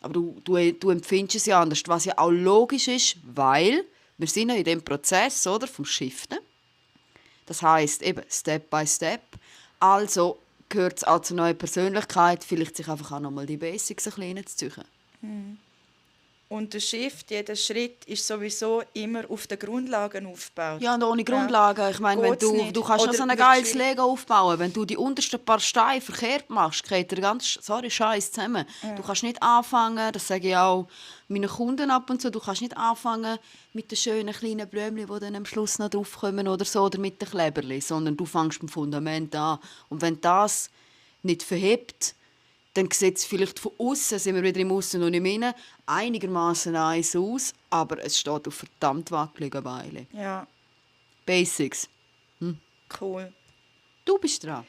Aber du empfindest es ja anders, was ja auch logisch ist, weil wir sind ja in dem Prozess, oder, vom Shiften. Das heisst eben Step by Step. Also gehört es auch zur neuen Persönlichkeit, vielleicht sich einfach auch nochmal die Basics ein bisschen reinzuziehen. Und der Shift, jeder Schritt ist sowieso immer auf den Grundlagen aufgebaut. Ja, und ohne Grundlagen. Ich meine, wenn Geht's du nicht. kannst noch Oder so ein wird geiles schwierig. Lego aufbauen. Wenn du die untersten paar Steine verkehrt machst, geht der ganze Scheiß zusammen. Ja. Du kannst nicht anfangen, das sage ich auch meinen Kunden ab und zu, du kannst nicht anfangen mit den schönen kleinen Blümchen, die dann am Schluss noch draufkommen oder so, oder mit den Kleberli, sondern du fängst beim Fundament an. Und wenn das nicht verhebt, dann sieht es vielleicht von außen, sind wir wieder im Aussen und im Innen, einigermaßen eins aus, aber es steht auf verdammt wackeligen Beinen. Ja, Basics. cool. Du bist dran.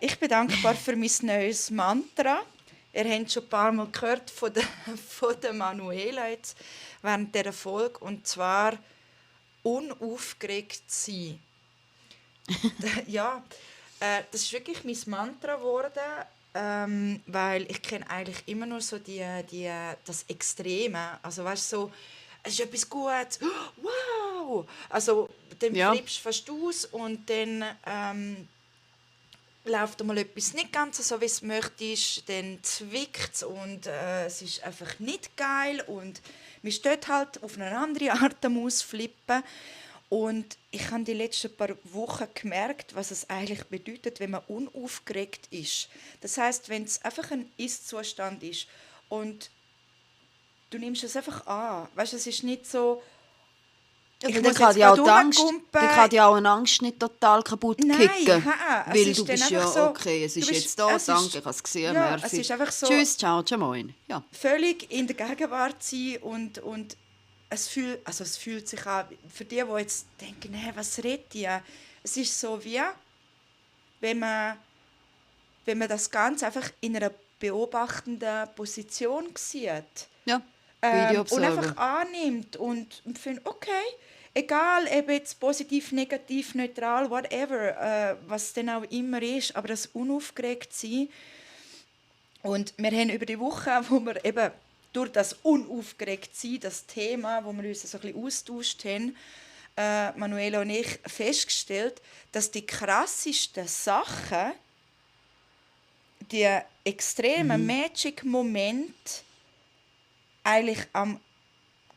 Ich bin dankbar für mein neues Mantra. Ihr habt schon ein paar Mal gehört von der Manuela jetzt während dieser Folge. Und zwar unaufgeregt sein. Ja, das ist wirklich mein Mantra geworden, weil ich kenne eigentlich immer nur so das Extreme. Also weißt so, es ist etwas Gutes, wow! Also dann flippst du fast aus und dann läuft mal etwas nicht ganz so, wie du möchtest, dann zwickt es und es ist einfach nicht geil und man steht halt auf eine andere Art am Ausflippen. Und ich habe die letzten paar Wochen gemerkt, was es eigentlich bedeutet, wenn man unaufgeregt ist. Das heißt, wenn es einfach ein Ist-Zustand ist und du nimmst es einfach an. Weißt, es ist nicht so, Dann kann ja auch eine Angst nicht total kaputt kicken. Weil du bist ja, so, okay, es ist jetzt da, danke, ich habe es gesehen, ja, merci. es ist einfach so, tschüss, ciao, ciao, moin. Ja. Völlig in der Gegenwart sein und es fühlt sich an, für die jetzt denken, hey, was redet ihr? Es ist so wie, wenn man das Ganze einfach in einer beobachtenden Position sieht. Ja, und einfach annimmt und findet, okay, egal, ob jetzt positiv, negativ, neutral, whatever, was denn auch immer ist, aber das unaufgeregt sein. Und wir haben über die Woche, wo wir eben durch das unaufgeregt sein, das Thema, wo wir uns so ein bisschen austauscht haben, Manuela und ich, festgestellt, dass die krassesten Sachen, die extremen Magic-Momente eigentlich am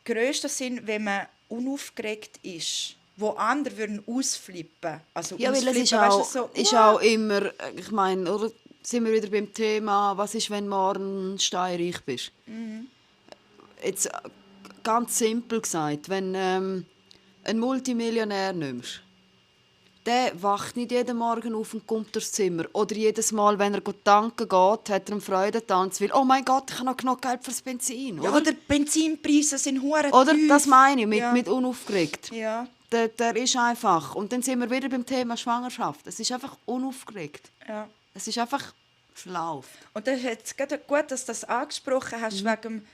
grössten sind, wenn man unaufgeregt ist, wo andere würden ausflippen. Also ja, weil es ausflippen, ist weißt auch, du, so, ist auch immer, ich meine, oder? sind wir wieder beim Thema, was ist, wenn du morgen steinreich bist. Jetzt ganz simpel gesagt, wenn einen Multimillionär nimmst, der wacht nicht jeden Morgen auf und kommt durchs Zimmer. Oder jedes Mal, wenn er tanken geht, hat er einen Freudentanz, weil «Oh mein Gott, ich habe noch genug Geld fürs Benzin». Ja, Oder? oder die Benzinpreise sind hure Oder tief. das meine ich, mit, Ja. mit unaufgeregt. Ja, Der ist einfach. Und dann sind wir wieder beim Thema Schwangerschaft. Es ist einfach unaufgeregt. ja. Es ist einfach, es läuft. Und das ist jetzt gerade gut, dass du das angesprochen hast, Mhm. wegen dem,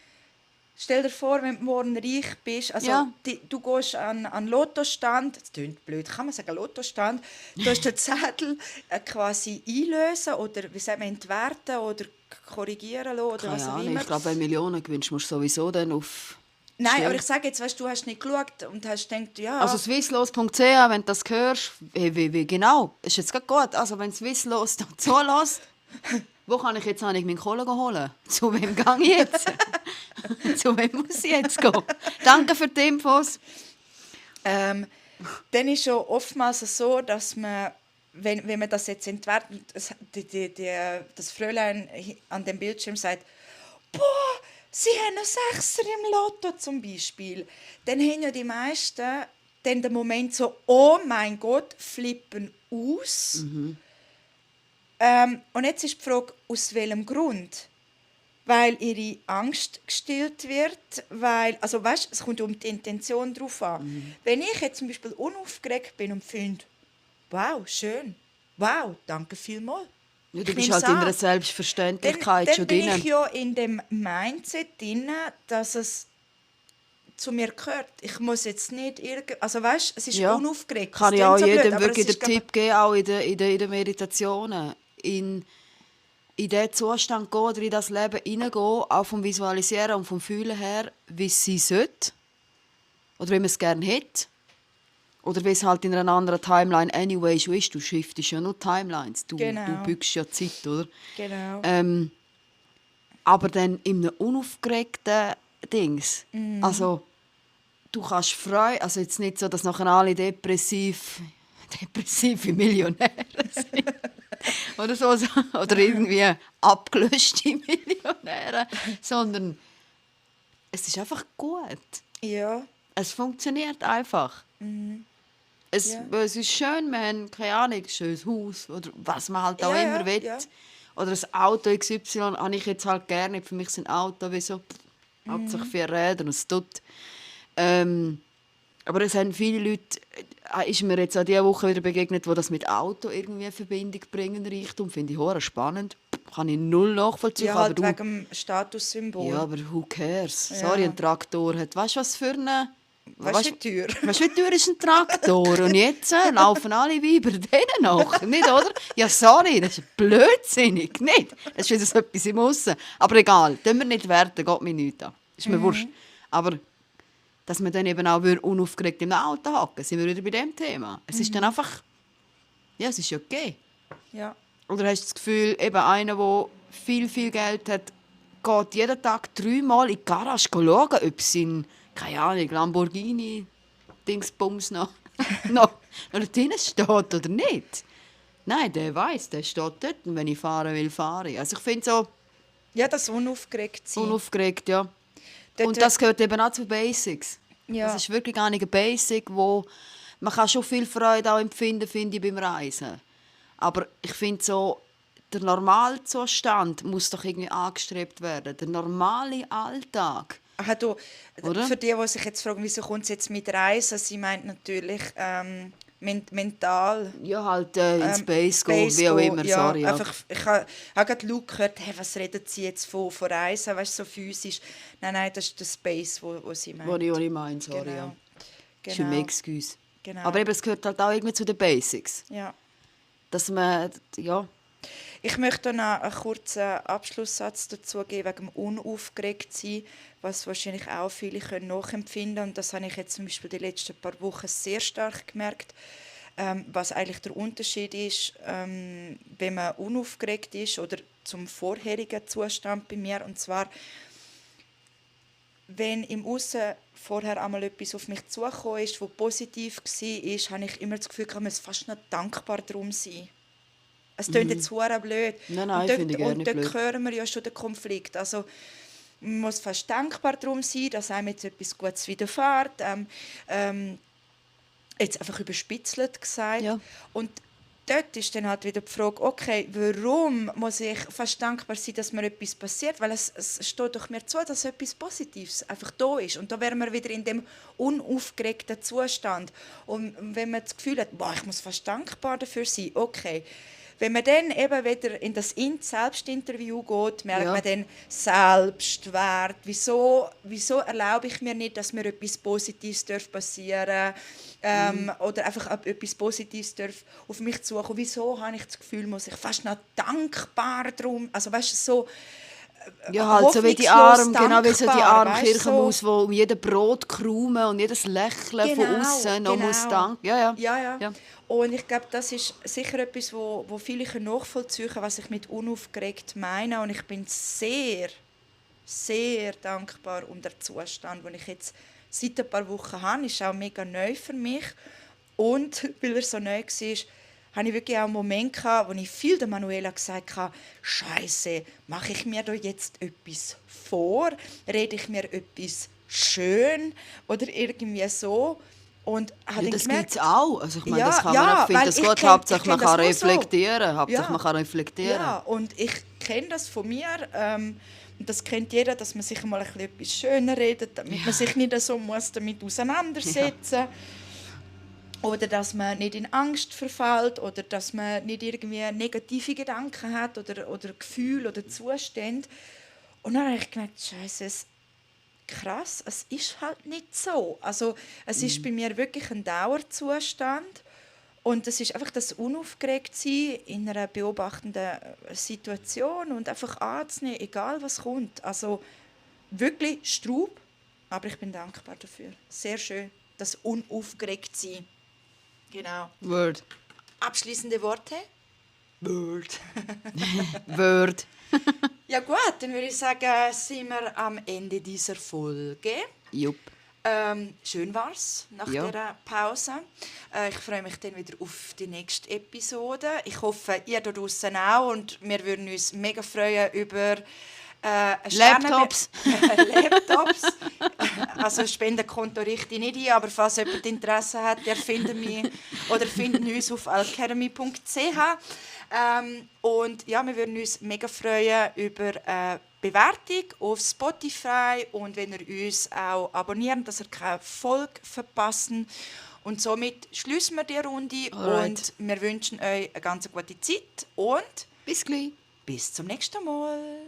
stell dir vor, wenn du morgen reich bist, also Ja. du gehst an Lottostand, das klingt blöd, kann man sagen, Lottostand, du hast den Zettel quasi einlösen oder, wie sagt man, entwerten oder korrigieren lassen oder was Keine auch Ahnung, immer. ich glaube, wenn du Millionen gewinnst, musst du sowieso dann auf... Nein, Stimmt. aber ich sage jetzt, weißt, du hast nicht geschaut und hast gedacht, ja, Also swisslos.ch, wenn du das hörst, wie genau, ist jetzt gerade gut. Also wenn Swisslos da zulässt, wo kann ich jetzt eigentlich meinen Kohle holen? Zu wem gehe ich jetzt? Zu wem muss ich jetzt gehen? Danke für die Infos. dann ist schon oftmals so, dass man, wenn man das jetzt entwertet, das Fräulein an dem Bildschirm sagt, «Boah, Sie haben einen Sechser im Lotto» zum Beispiel, dann haben ja die meisten dann den Moment so «Oh mein Gott», flippen aus. Und jetzt ist die Frage, aus welchem Grund? Weil ihre Angst gestillt wird, weil, also weißt, es kommt um die Intention drauf an. Wenn ich jetzt zum Beispiel unaufgeregt bin und finde, wow, schön, wow, danke vielmals. Ja, du Ich bist nehm's halt in an. einer Selbstverständlichkeit Dann schon bin drin. ich ja in dem Mindset drin, dass es zu mir gehört. Ich muss jetzt nicht also weißt, es ist Ja. unaufgeregt. Kann Das ich auch klingt so blöd, jedem aber wirklich es den ist, Tipp geben, auch in den Meditationen. In diesen Zustand gehen oder in das Leben hineingehen, auch vom Visualisieren und vom Fühlen her, wie es sein sollte. Oder wie man es gerne hätte. Oder wie es halt in einer anderen Timeline anyway schon ist. Du shiftest ja nur Timelines. Du Genau. bückst ja Zeit, oder? Genau. Aber dann in einem unaufgeregten Dings. Mhm. Also, du kannst frei, also jetzt nicht so, dass nachher alle depressive Millionäre sind. Oder so, oder irgendwie abgelöschte Millionäre. Sondern es ist einfach gut. Ja. Es funktioniert einfach. Ja. Es ist schön, wir haben, keine Ahnung, ein schönes Haus oder was man halt auch Ja, immer ja, will. ja. Oder ein Auto XY habe ich jetzt halt gerne. Für mich sind Auto wie so, hauptsächlich 4 Räder und es tut. Aber es haben viele Leute, ist mir jetzt auch diese Woche wieder begegnet, die das mit Auto irgendwie in Verbindung bringen, Reichtum. Finde ich hure spannend. Kann ich null nachvollziehen. Ja, halt wegen dem Statussymbol. Ja, aber who cares? Ja. Sorry, ein Traktor hat. Weißt du, was für eine. Weißt du, wie teuer? Weißt du, wie teuer ist ein Traktor? Und jetzt laufen alle Weiber denen nach. Nicht, oder? Ja, sorry, das ist blödsinnig. Nicht. Das ist wieder so etwas im Aussen. Aber egal, tun wir nicht werten, geht mir nichts an. Ist mir wurscht. Aber dass man dann eben auch unaufgeregt im Auto hocken, sind wir wieder bei dem Thema. Es ist dann einfach. Ja, es ist okay. Ja. Oder hast du das Gefühl, eben einer, der viel Geld hat, geht jeden Tag 3-mal in die Garage schauen, ob sein, keine Ahnung, Lamborghini Dingsbums noch drin steht oder nicht? Nein, der weiss, der steht dort und wenn ich fahren will, fahre ich. Also ich finde so Ja, das unaufgeregt sein. unaufgeregt, ja. Dort Und das gehört eben auch zu Basics. Ja. Das ist wirklich gar nicht ein Basic, wo man kann schon viel Freude auch empfinden, finde ich, beim Reisen. Aber ich finde so, der Normalzustand muss doch irgendwie angestrebt werden. Der normale Alltag. Aha, du, Oder? für die sich jetzt fragen, wieso kommt sie jetzt mit Reisen, sie meint natürlich mental. Ja, halt in Space gehen, wie auch go, immer, ja, sorry. Ja. Einfach, ich habe gerade Leute gehört, hey, was reden sie jetzt von Reisen, weißt, so physisch. Nein, das ist der Space, wo sie meint. Was ich meine, sorry. Genau. Ja. Genau. Je m'excuse. Genau. Aber eben, es gehört halt auch irgendwie zu den Basics. Ja. Dass man, ja, Ich möchte noch einen kurzen Abschlusssatz dazu geben, wegen dem Unaufgeregtsein, was wahrscheinlich auch viele können nachempfinden können. Und das habe ich jetzt zum Beispiel die letzten paar Wochen sehr stark gemerkt, was eigentlich der Unterschied ist, wenn man unaufgeregt ist oder zum vorherigen Zustand bei mir. Und zwar, wenn im Aussen vorher einmal etwas auf mich zugekommen ist, das positiv war, habe ich immer das Gefühl, ich muss fast noch dankbar darum sein. Es klingt jetzt verdammt blöd. Nein, und finde ich gar nicht dort blöd. hören wir ja schon den Konflikt. Also, man muss fast dankbar darum sein, dass einem jetzt etwas Gutes widerfährt. Jetzt einfach überspitzelt gesagt. Ja. Und dort ist dann halt wieder die Frage, okay, warum muss ich fast dankbar sein, dass mir etwas passiert? Weil es steht doch mir zu, dass etwas Positives einfach da ist. Und da wären wir wieder in dem unaufgeregten Zustand. Und wenn man das Gefühl hat, boah, ich muss fast dankbar dafür sein, okay. Wenn man dann eben wieder in das Selbstinterview geht, merkt man dann Selbstwert. Wieso erlaube ich mir nicht, dass mir etwas Positives passieren darf? Oder einfach etwas Positives darf auf mich zukommen. Wieso habe ich das Gefühl, muss ich fast noch dankbar darum, also weißt du, so ja, halt so wie die hoffnungslos genau wie so die dankbar, arme weißt du, Kirchenmaus, wo um jeden Brotkrumen und jedes Lächeln von außen noch muss danken. Ja. Und ich glaube, das ist sicher etwas, wo viele nachvollziehen können, was ich mit unaufgeregt meine. Und ich bin sehr, sehr dankbar um den Zustand, den ich jetzt seit ein paar Wochen habe. Ist auch mega neu für mich. Und weil er so neu war, hatte ich wirklich auch einen Moment, wo ich viel der Manuela gesagt habe, «Scheisse, mache ich mir da jetzt etwas vor? Rede ich mir etwas schön?» Oder irgendwie so. Und habe Das gemerkt, gibt es auch. Also ich meine, Ja, das kann man ja, auch finden. weil Das ich geht kenn- Hauptsache ich man kenn kann das auch so. reflektieren. Hauptsache man kann reflektieren. Ja, und ich kenne das von mir. Und das kennt jeder, dass man sich mal etwas schöner redet, damit man sich nicht so muss damit auseinandersetzen muss. Oder dass man nicht in Angst verfällt oder dass man nicht irgendwie negative Gedanken hat oder Gefühle oder Zustände. Und dann habe ich gemerkt, Scheiße, krass, es ist halt nicht so. Also es ist bei mir wirklich ein Dauerzustand. Und es ist einfach das Unaufgeregtsein in einer beobachtenden Situation und einfach anzunehmen, egal was kommt. Also wirklich Straub, aber ich bin dankbar dafür. Sehr schön, das Unaufgeregtsein. Genau. Word. Abschließende Worte? Word. Word. Ja gut, dann würde ich sagen, sind wir am Ende dieser Folge. Jupp. Schön war's nach dieser Pause. Ich freue mich dann wieder auf die nächste Episode. Ich hoffe, ihr da draußen auch. Und wir würden uns mega freuen über Laptops. Laptops. Also Spendenkonto richte ich nicht ein, aber falls jemand Interesse hat, der findet mich oder findet uns auf alchemy.ch. Und ja, wir würden uns mega freuen über Bewertung auf Spotify und wenn ihr uns auch abonniert, dass ihr keine Folge verpasst. Und somit schließen wir die Runde. Alright. Und wir wünschen euch eine ganz gute Zeit und Bis gleich. bis zum nächsten Mal.